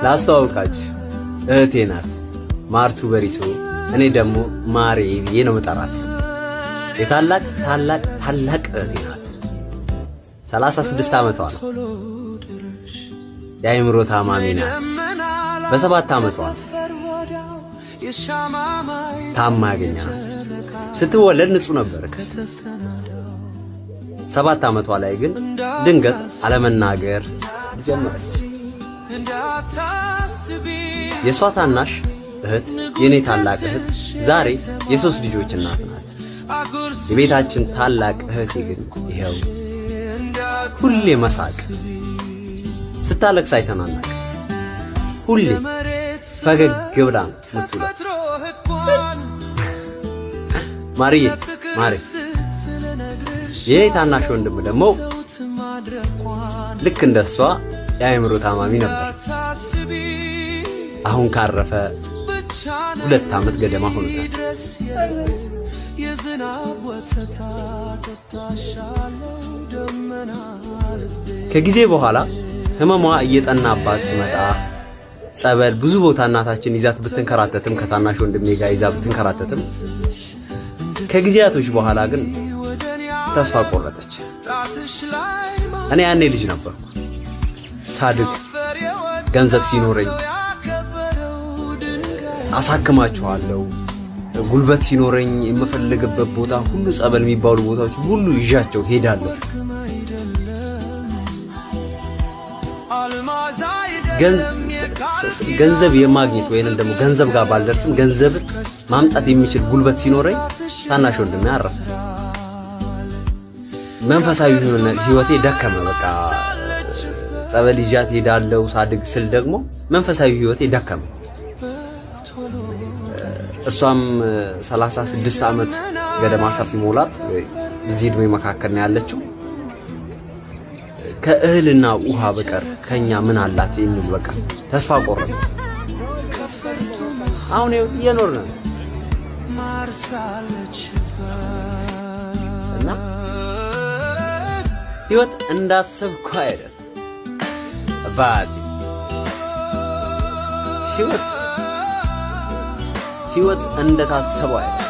ላስተዋውቃችሁ፣ እህቴ ናት ማርቱ በሪሶ። እኔ ደግሞ ማሬ ብዬ ነው የምጠራት። የታላቅ ታላቅ ታላቅ እህቴ ናት። 36 ዓመቷ ነው። የአእምሮ ታማሚ ናት። በ7 ዓመቷ ነው ታማ ያገኘናት። ስትወለድ ንጹህ ነበረች። 7 ዓመቷ ላይ ግን ድንገት አለመናገር ጀመረች። የእሷ ታናሽ እህት፣ የኔ ታላቅ እህት፣ ዛሬ የሶስት ልጆች እናት ናት። የቤታችን ታላቅ እህቴ ግን ይኸው ሁሌ መሳቅ፣ ስታለቅስ አይተናናቅ፣ ሁሌ ፈገግ ብላ ነው የምትውለው። ማርዬ ማሬ። የኔ ታናሽ ወንድም ደግሞ ልክ እንደሷ የአእምሮ ታማሚ ነበር። አሁን ካረፈ 2 ዓመት ገደማ ሆኖታል። ከጊዜ በኋላ ህመሟ እየጠናባት ሲመጣ ጸበል ብዙ ቦታ እናታችን ይዛት ብትንከራተትም፣ ከታናሽ ወንድሜ ጋር ይዛ ብትንከራተትም፣ ከጊዜያቶች በኋላ ግን ተስፋ ቆረጠች። እኔ ያኔ ልጅ ነበርኩ። ሳድግ ገንዘብ ሲኖረኝ አሳክማችኋለሁ፣ ጉልበት ሲኖረኝ የምፈልግበት ቦታ ሁሉ፣ ጸበል የሚባሉ ቦታዎች ሁሉ ይዣቸው ሄዳለሁ። ገንዘብ የማግኘት ወይንም ደግሞ ገንዘብ ጋር ባልደርስም ገንዘብ ማምጣት የሚችል ጉልበት ሲኖረኝ ታናሽ ወንድሜ አረፈ። መንፈሳዊ ህይወቴ ደከመ። በቃ ጸበል ይዣት ሄዳለሁ ሳድግ ስል ደግሞ መንፈሳዊ ህይወቴ ደከመ። እሷም 36 ዓመት ገደማ ሲሞላት እዚህ እድሜ መካከል ነው ያለችው። ከእህልና ውሃ በቀር ከኛ ምን አላት የሚል በቃ ተስፋ ቆረጠ። አሁን እየኖርን ነው እና ህይወት እንዳሰብኩ አይደል አባቴ። ህይወት እንደታሰበው አይደል።